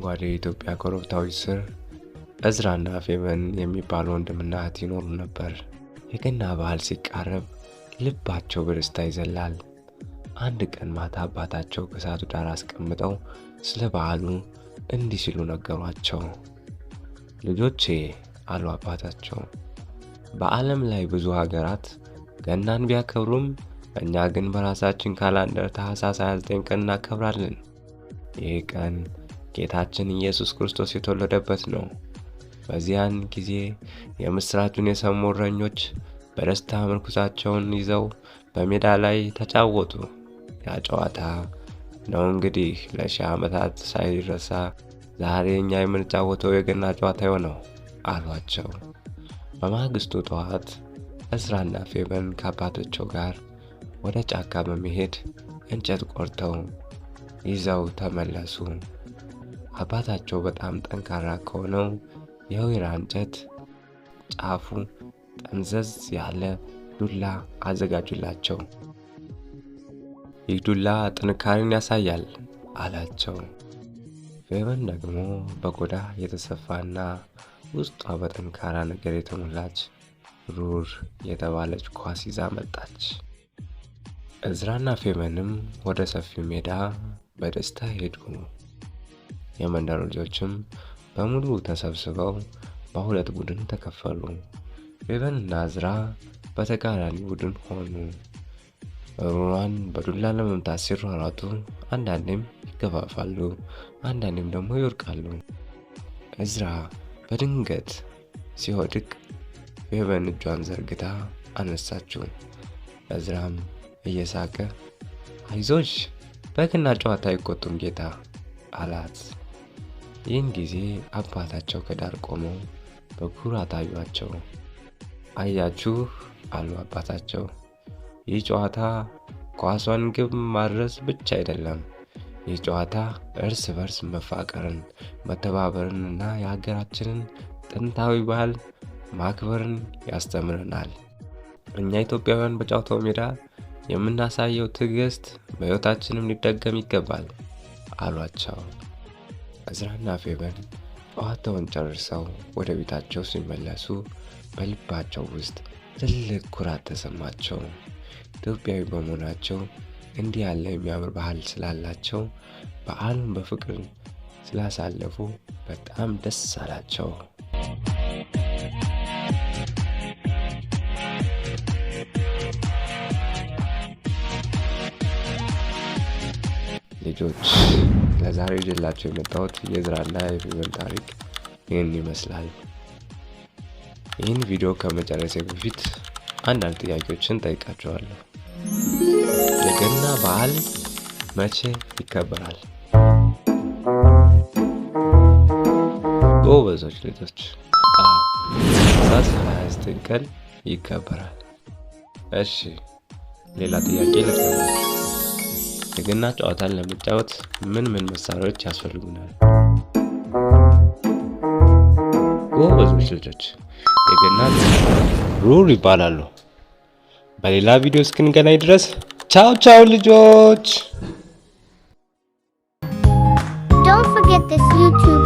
በአረንጓዴ የኢትዮጵያ ኮረብታዎች ስር እዝራና ፌቨን የሚባሉ ወንድምና እህት ይኖሩ ነበር። የገና በዓል ሲቃረብ ልባቸው በደስታ ይዘላል። አንድ ቀን ማታ አባታቸው ከእሳቱ ዳር አስቀምጠው ስለ በዓሉ እንዲህ ሲሉ ነገሯቸው። "ልጆቼ፣" አሉ አባታቸው፣ "በዓለም ላይ ብዙ ሀገራት ገናን ቢያከብሩም እኛ ግን በራሳችን calendar ታህሳስ 29 ቀን እናከብራለን። ይህ ቀን ጌታችን ኢየሱስ ክርስቶስ የተወለደበት ነው። በዚያን ጊዜ የምስራቹን የሰሙ እረኞች በደስታ ምርኩዛቸውን ይዘው በሜዳ ላይ ተጫወቱ። ያ ጨዋታ ነው እንግዲህ ለሺህ ዓመታት ሳይረሳ ዛሬ እኛ የምንጫወተው የገና ጨዋታ የሆነው" አሏቸው። በማግስቱ ጠዋት እዝራና ፌቨን ከአባታቸው ጋር ወደ ጫካ በመሄድ እንጨት ቆርጠው ይዘው ተመለሱ። አባታቸው በጣም ጠንካራ ከሆነው የወይራ እንጨት ጫፉ ጠምዘዝ ያለ ዱላ አዘጋጁላቸው። "ይህ ዱላ ጥንካሬን ያሳያል" አላቸው። ፌቨን ደግሞ በቆዳ የተሰፋና ውስጧ በጠንካራ ነገር የተሞላች ሩር የተባለች ኳስ ይዛ መጣች። እዝራና ፌቨንም ወደ ሰፊው ሜዳ በደስታ ሄዱ። የመንደሩ ልጆችም በሙሉ ተሰብስበው በሁለት ቡድን ተከፈሉ። ፌቨንና እዝራ በተቃራኒ ቡድን ሆኑ። ሩሯን በዱላ ለመምታት ሲሯሯጡ አንዳንዴም ይገፋፋሉ፣ አንዳንዴም ደግሞ ይወድቃሉ። እዝራ በድንገት ሲወድቅ ፌቨን እጇን ዘርግታ አነሳችው። እዝራም እየሳቀ "አይዞሽ፣ በገና ጨዋታ አይቆጡም ጌታ" አላት። ይህን ጊዜ አባታቸው ከዳር ቆመው በኩራት አዩአቸው። "አያችሁ" አሉ አባታቸው፣ "ይህ ጨዋታ ኳሷን ግብ ማድረስ ብቻ አይደለም። ይህ ጨዋታ እርስ በርስ መፋቀርን፣ መተባበርን እና የሀገራችንን ጥንታዊ ባህል ማክበርን ያስተምረናል። እኛ ኢትዮጵያውያን በጨዋታው ሜዳ የምናሳየው ትዕግስት በሕይወታችንም ሊደገም ይገባል" አሏቸው። እዝራና ፌቨን ጨዋታውን ጨርሰው ወደ ቤታቸው ሲመለሱ በልባቸው ውስጥ ትልቅ ኩራት ተሰማቸው። ኢትዮጵያዊ በመሆናቸው፣ እንዲህ ያለ የሚያምር ባህል ስላላቸው፣ በዓሉን በፍቅር ስላሳለፉ በጣም ደስ አላቸው። ልጆች፣ ለዛሬ ይዤላችሁ የመጣሁት የእዝራና የፌቨን ታሪክ ይህን ይመስላል። ይህን ቪዲዮ ከመጨረሴ በፊት አንዳንድ ጥያቄዎችን ጠይቃችኋለሁ። የገና በዓል መቼ ይከበራል? ጎበዞች ልጆች፣ ታህሳስ 29 ቀን ይከበራል። እሺ፣ ሌላ ጥያቄ ልድገማችሁ። የገና ጨዋታን ለመጫወት ምን ምን መሳሪያዎች ያስፈልጉናል? ጎበዞች ልጆች፣ የገና ሩር ይባላሉ። በሌላ ቪዲዮ እስክንገናኝ ድረስ ቻው ቻው ልጆች። Don't forget this YouTube.